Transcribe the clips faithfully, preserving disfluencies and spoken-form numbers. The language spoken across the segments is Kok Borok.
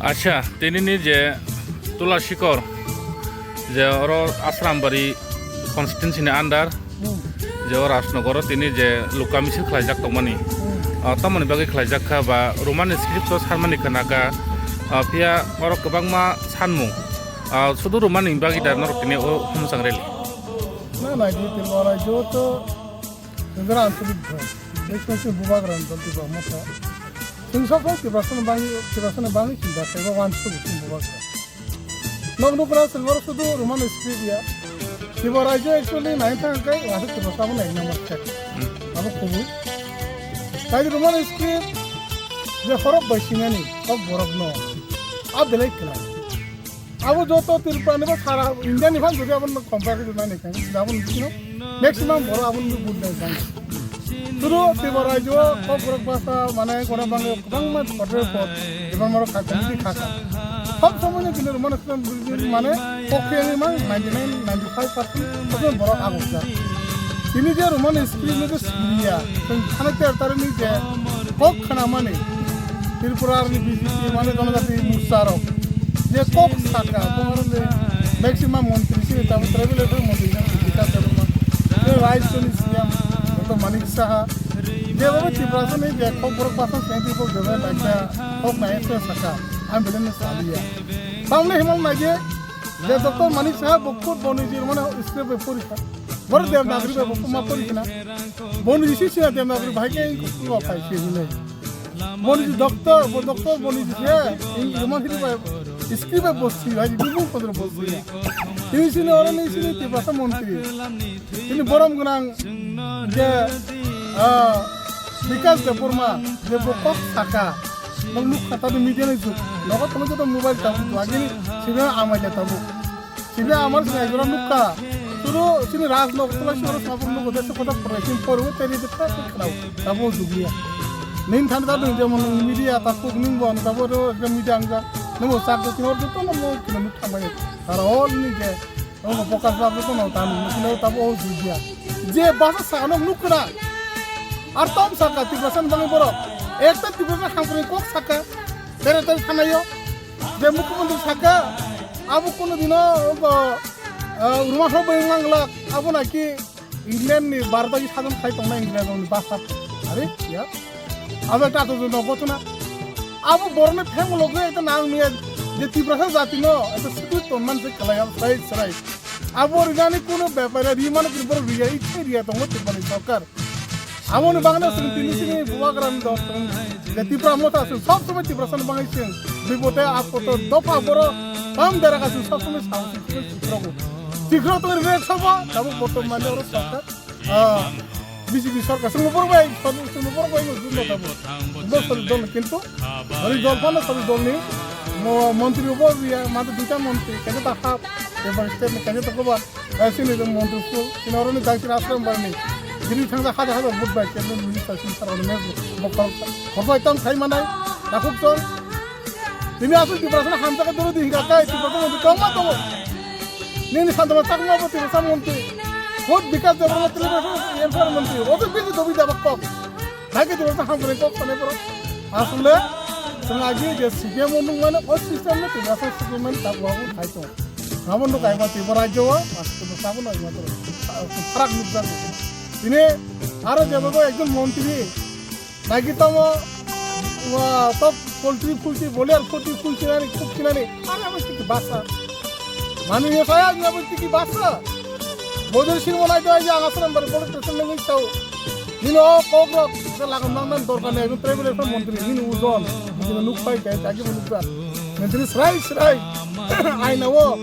Acha, tini ni je Tula Sikor, je oro Asrambari constituency ni under, je o Rajnagar o tini je Luka misil khlaijak tongmani, ah, tamoni bagwi khlaijak kha ba Roman script o sanmani khna kha, ah, phiya oro kwbangma sanmung, ah, sudu Roman ni bagwi da norok tini o humsang reli. Na, na, di tini oro joto Indra anchalik bhai, besh besh bubagra anchalik bhai mata. Chwng sok sok Tiprasani bangwi, Tiprasani bangwi chinta khlaiba wansuk chwng bubagra. Nok nukra silver sudu Roman script ya. Tiprasa actually nai thang kai, wasa Tiprasa bo nai namar khe. Abo kubui. Kai Roman script je horok bai sinani, kok borok no. A belai kla. Abo joto Tripura ni ba sara India ni phan jodi abo compare khe nai khe, abo ni maximum borok abo ni bud nai khe. Suru Tripura rajyo kok borok basa mane gora bangwi kwbangma hotel pot, ebang borok kha committee kha kha. Sob somoi ni bini Roman script mane kok khe ma ninety nine, ninety five percent sob borok agok ja. Tini je Roman script ni je suriya, tong khana ter tar ni je kok khana mani Tripura ni B J P mane Janajati Morcha rok je kok saka, bongorok ni maximum montri sini tamo tribal montri jang Bikas Debbarma, je Rajya ni C M Doctor Manik Saha, je babo Tiprasa ni je kok borok basa sengti kok jeba dakya kok nai se saka, ang belai no sabiya. Tamle himang nai je, je Doctor Manik Saha bo khud boni je mane script bai pori kha. Bor Devanagari bai bo ma pori khna. Boni isi sina Devanagari bai ke ko pai se hinai. Boni ji doctor, bo doctor boni ji se, in roman hiri bai, script bai bosti, hai ji bubung kodro bosti ya. Ini sini orang ini sini Tiprasa montri. Ini borom gunang je, ah, Bikas Debbarma, je bo kok saka, nong nuk kata di media ni juk, nogo tono joto mobile tabuk, lagi ni, sini amai le tabuk. Sibe amar sini ekjora nukha. Suru sini Rajnagar tula suru sapur nukha, desa kota pura sini poru teri de tak khnau. Tabo juglia. Nin than ta dong jemon media ta kuk ning bon tabo ro ekdom media angja. Namo sak de tinor de to namo kino nuk thamai. Aro ni je. Namo focus lab to no tan kino tabo juglia. Je basa sa no nukra. Ar tom saka Tiprasa bangwi borok. Ekta Tiprasa hamkrai kok saka. Tere tere thanayo. Je mukhyamantri saka, abo kono dino obo, ah, urma horo bai manglak, abo naki England ni barda ki sajon khai tongna England ni basa. Are, ya. Abo ekta ato jono gotona. Abo borok ni family logo ekta nang niya je Tiprasa jati no ekta sudut ton man se khalai abo sai sai. Abo rijani kono bepare ri mano Tripura riya, ichhe riya tongo Tripura ni sorkar. Aboni bagwi no chwng tini sini bubagrani dol chwng je Tipra Motha chwng sob somoi Tiprasani bagwi chwng bipote apote dopha borok tam dera ka chwng sob somoi sao chwng chwng chwng chwng chwng chwng tongwi rek sobo tabuk bortomani oro sorkar, ah, B J P sorkar chwng borok bai chwng borok bai no jumbo tabuk bo sori dol kintu ori dol phano sori dol ni mo-, montri bo ya mate duita montri kaisa ta hap eba state ni kaisa ta koba. Sini rw montri school, sini oroni dangsi ashram barni. Bini thangsa hajar hajar vote bai, kemne minister sini sar oroni mezbo, bokhol, khorbo ekdom khai manai, takhuk chong. Tini aswk Tiprasa hamjak doro di higa kai, Tiprasa montri kongma tongo. Nini santama chakma bo Tiprasa montri. Vote Bikas Debbarma Tiprasa M P R montri. Obo bini dobi daba kok. Hai ke Tiprasa hamkrai kok sanai borok. Asole, chwng agi je C P M o nung mano, o system no Tiprasa C P M mani tabuk abo khai tong. Abo nuk ai ma Tripura rajyo o, mas Tiprasa abo no ai ma to. Farak nuk jak. Tini aro je bago ekjon montri, nagi tamo, wa, top poultry poultry, boiler poultry poultry nani, kuk kinani, aro abo siki basa. Manu ye saya abo siki basa. Bodur sing mo nai do ya, ang asram bar police station nang sao. Nino kokrok, je lagan nang nang dorkar ni, ekjon tribal affairs montri, nini ujon, nini nuk pai kai, jagi bo nuk jak. Montri srai srai, aina o,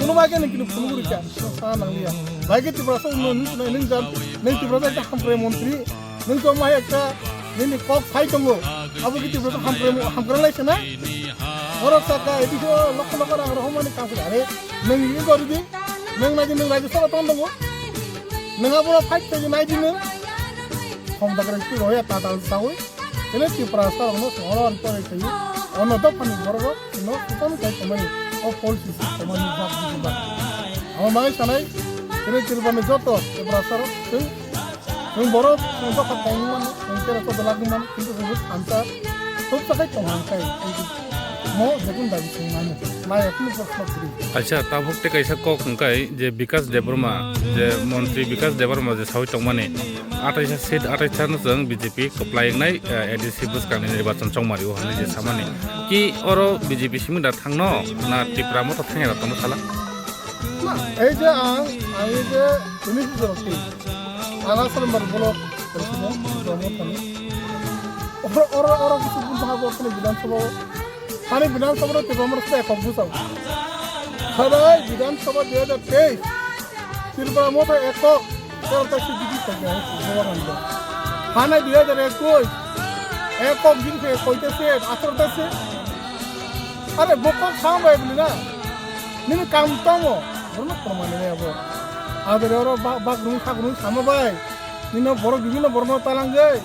kuno bai khe nini kini phunuguri kha, sa nang liya. Bai khe Tiprasa no nuk nai nung jan, nung Tiprasa ekta hamkrai montri, nung to mai ekta, nini kok sai tongo, abo khe Tiprasa hamkrai mo-, hamkrai lai sana. Oro saka, edi so lokho lokho rang rohomani kasu are, nung ini gori di, nung nai di nung raji sara tong tongo. Nung abono fight khaidi nai di nung. Hom dagra ki roya ta dal sawi. Tene Tiprasa rokno songoro an pore khayi. Ono dophani borok rok no kutam kai kamani. O policy kamani bak di bak. Amo mai sanai. Tene Tripura ni joto Tiprasa rok tei tei borok tong dophani tong mani. Tong kera to dalak mani. Kintu tong ansa. Tong sakai tong hangkai. Mo jekun dabi sung mani. Mai ekun por por kiri. Acha, tabuk te kaisa kok hwnkhe je Bikas Debbarma, je montri Bikas Debbarma je sawi tongmani, atais seat atais no chwng B J P kwplai wngnai, eh, A D C bwskangni nirbachon chongmari o hwnwi je samani. Ki oro B J P simi da thangno na Tipra Motha thangya da tongno sala? Na, ei je ang, ang ei je tini si jorok ti. Ang asal mar bolok, president, Tipra Motha ni. Oro, oro, oro kisu bun baha bo tini Bidhan Sabha o. Hani Bidhan Sabha no Tipra Motha se ekok bwsao. Hanai Bidhan Sabha dui hajar teis, Tipra Motha ekok, tero ta si bidi khaja, Goa Ganda. Hanai dui hajar ekush, ekok bidi khaja, koita se, atharo ta se. Are bokok sam bai bili na. Nini kam tamo, borno korma nini abo. Adere oro ba-, bak rung sak rung sama bai. Nino borok bibino borno talang jai.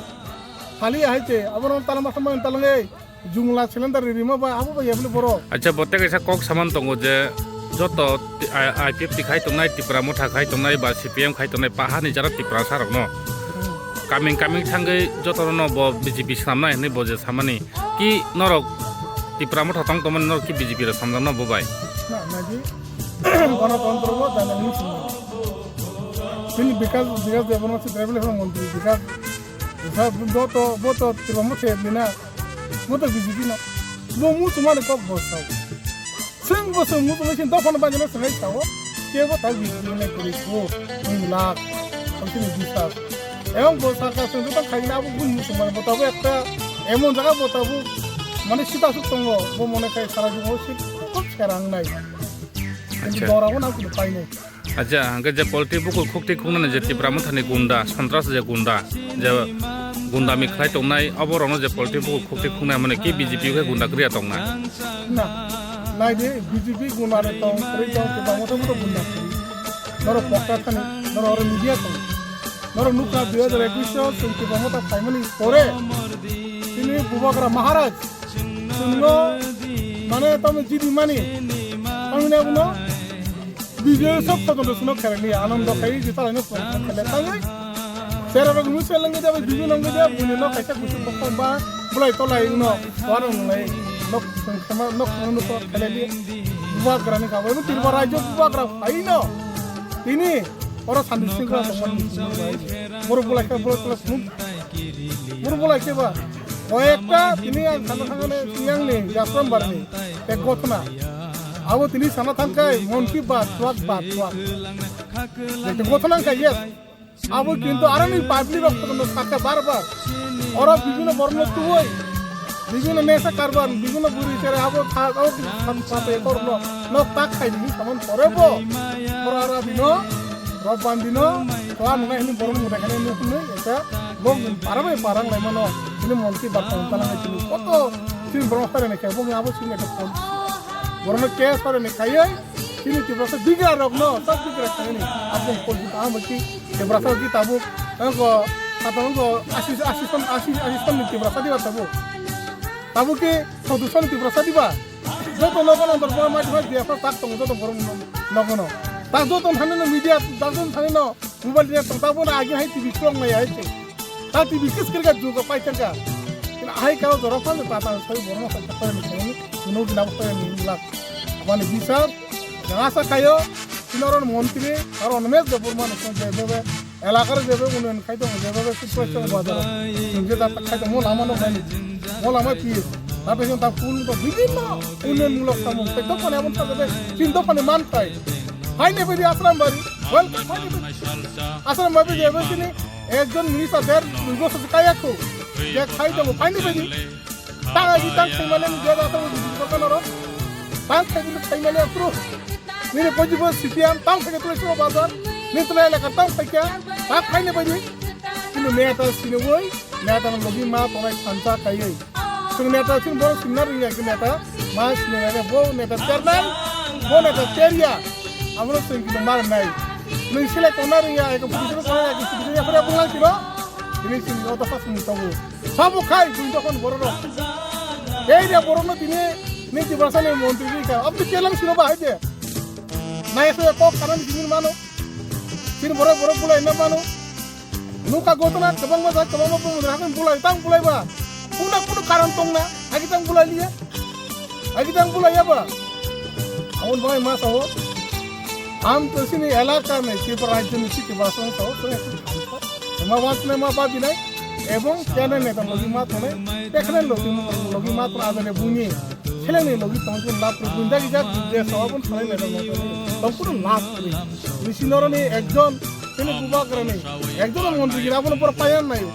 Thali hai te, abo no talang ma sama talang jai. Jumla cylinder ri rima ba abo ba yabli borok. Acha, bote kaisa kok saman tongo je joto ti-, I-, IPFT khai tongnai, Tipra Motha khai tongnai ba C P M khai tongnai, pahani jara Tiprasa rokno. Hmm. Kaming kaming thangwi joto no bo B J P swnamnai hwnwi bo je samani. Ki norok Tipra Motha tong tongmani norok ki B J P rok samjakno bo bai? Na, na ji. Ganatantro bo dana ni swnam. Bini Bikas, Bikas Debbarma se tribal montri, Bikas, Bikas bo to, bo to Tipra Motha ni na. Bo to B J P na. Bo muchungmani kok bo sao. Chwng bo chwng muchungwi chini dophano bainino swngwi sao. Kebo ta B J P ni kwrwi kho, ni lak, hamsini bisas. Eyang bo saka chwng jotong khaina abo bui muchungmani bo tabo ekta emon jaga bo tabo mane sita suk tongo. Bo mone khai sara jubao sit kok serang nai. Kintu acha. Dora bo nang kudu painai. Acha, hwnkhe je polti bukur khukti khuknani je Tipra Mothani gunda, sontras je gunda, je gundami khlai tongnai, abo rokno je polti bukur khukti khuknai, mane ki B J P khe gunda kriya tongna? Na, nai di, B J P gunda re tong, kwrwi tong, Tipra Motha bo to gunda kwrwi. Norok pokta thani, norok oro media tong. Norok nukha dui hajar ekush o chwng Tipra Motha phaimani pore, chini Bubagra Maharaj, chwngno, mane, tamo jidi mani, tamni abono, Bijoy sok photo no sino kherani anando khai je talai no sino khele tangwi. Sera rok nu seleng ge jabe bijoy nang ge jabe buni no kaisa kusu bokong ba bulai tolai no wano nai nok sengkema nok sengkema no khele ni. Bubagra ni kabo ebo Tripura rajyo Bubagra phai no. Tini oro sandi singra tongmani sino bai. Boro bulai kha boro tolai sunu. Boro bulai khe ba. Koyekta tini ang sana thangane siyang ni jasram barni. Ek gotna. Abo tini sana thangkai, mon ki baat, swak baat, swak. Jete gotna wngkha, yes. Abo kintu aroni public rok kono sakha bar bar. Oro bibino borno tuoi, bibino nesa karban, bibino buri sere abo tha, abo tha, tha, tha, korno, nok tak khai dini saman pore bo. Oro ara dino, rob bandino, to ang ngai ni borno muda khane nuk nui, eta, bong para bai parang lai mano, ini mon ki baat tong tala ngai tini. Koto, tini borno sare ne khai, bong abo sini ka phone. Borno ke sare ne khai, Chini Tiprasa bigra rok no, sab bigra khaini. Abong polsi ta amo ki Tiprasa ki tabuk, angko, kata angko, asis, asis ton, asis, asis ton ni Tiprasa diba tabuk. Tabuk ki, sodusyon ni Tiprasa diba. Joto nogo no, dorbo ma diba, diya sa tak tong, joto borok nogo no. Tak joto thani no media, tak joto thani no, Mobile ni tong ta bono agi hai T V klong nai hai se. Ta T V kis kir ga juga pai tang ka. Kina hai kao jora pa ta ta sai bono sa ta ni ni no gina pa ni lak. Abani bisar jasa kayo sinoron montri aro onmes de burman ko je bebe elakar je bebe unen khai to je bebe sik ko to bazar. Je ta khai to mo lama no khai. Mo lama pi. Ta pe ta phul to bibinno unnen mulok samung. Te to phone emon thangbe. Tin to phone man khai. Hai ne bedi asram bari. Welcome hai ne bedi. Asal mabe je besi ni ekjon minister der dui bosor se kaya ko. Je khai jabo, khai ni bedi. Tang agi tang khai male ni je da to ko ko noro. Tang khai ni khai male pro. Ni ne poji bo C P M tang khai to so bazar. Ni to le ka tang khai kya. Tang khai ni bedi. Ni ne ta sini woi. Neta no logi ma tongnai thansa kaiwi. Chwng neta chini borok simna rwngya khe neta ma simna rwngya bo neta ternai, bo neta terya. Abono chwng kisa ma rwnai. Nwng select tongna rwngya, eko phuti sero tongna rwngya, kisa kisa yaphre bwlai siro. Tini chini o dopha chwng tongo. Sabo khai bui dokhon borok rok. Ei de borok no tini ni Tiprasa ni montri ri kha. Abdi kelang siro ba hai de. Nai so kok kanan tini mano. Tini borok borok bwlai na mano. Nukha gotona kwbangma jai kwbangma bumung rok haphang bulai tang bulai ba. Kuna kunu karon tongna, agi tang bulai liya. Agi dang bula ya ba. Aboni bagwi ma sao. Ang to sini elaka ni Tripura rajyo ni city bus ang sao. Sini ma bus ni ma ba binai. Ebong kene ne tong logi ma tonai. Tekne logi logi ma tonai adane buni. Seleng ni logi tong kun lap kun dagi jak je sao abon salai ne tong. Tong kun lap kun. Ni sinoro ni ekjon sini bubagra ni. Ekjon montri gira abon por payan nai.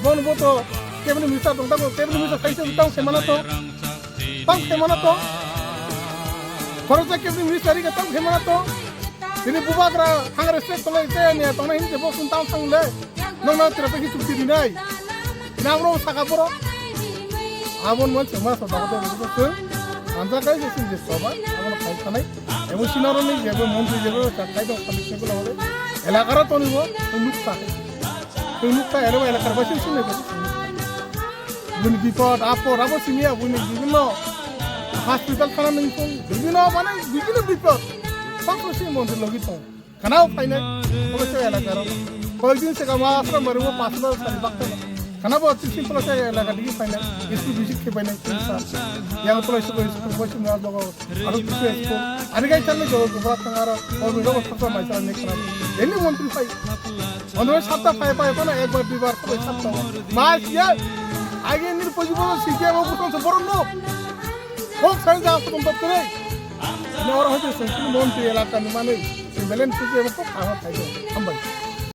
Bon bo to cabinet minister tong tamo cabinet minister sai se tong semana to. Tang khe mana to? Khoroksa kebni minister ka tang khe mana to? Tini bubagra hangre sek tolai te ne tongna hin je bo sun tang tang le. Nong na tere pe hisu tiri nai. Nang ro saka boro. Abon mon chuma so da ko to ko. Anja kai je sin je so ba. Abon kai kanai. Ebo sinaro ni je bo mon je bo sa kai do kami se ko le. Elakara to ni bo nuk sa. Nuk sa ero elakara ba sin sin ne. Bini bipod apod abo simi ya bini bibinno hospital khana nung tong bibinno mane bibinno bipod. Sakho si mondir logi tong. Khana o phainai. Obo se elakaro. Koyekdin se kama asra maribo pasal sari bakta. Khana bo chisi pula se elaka digi phainai. Isu bisi khe phainai. Yang pula isu isu bosi ma logo. Aro kisu school. Ani gai chalni jogo kubra thang aro. Obo rogo thangsa mai chalni khana. Eni montri phai. Ono sapta phai phai kono ekbar duibar phai sapta. Mas ya. Age nir poji bono sike mo kuson se boron no. Kok sai ja kuton tot kre. Ne oro hoje se montri elaka ni mane. Belen sike mo kok kha phai do. Hambai.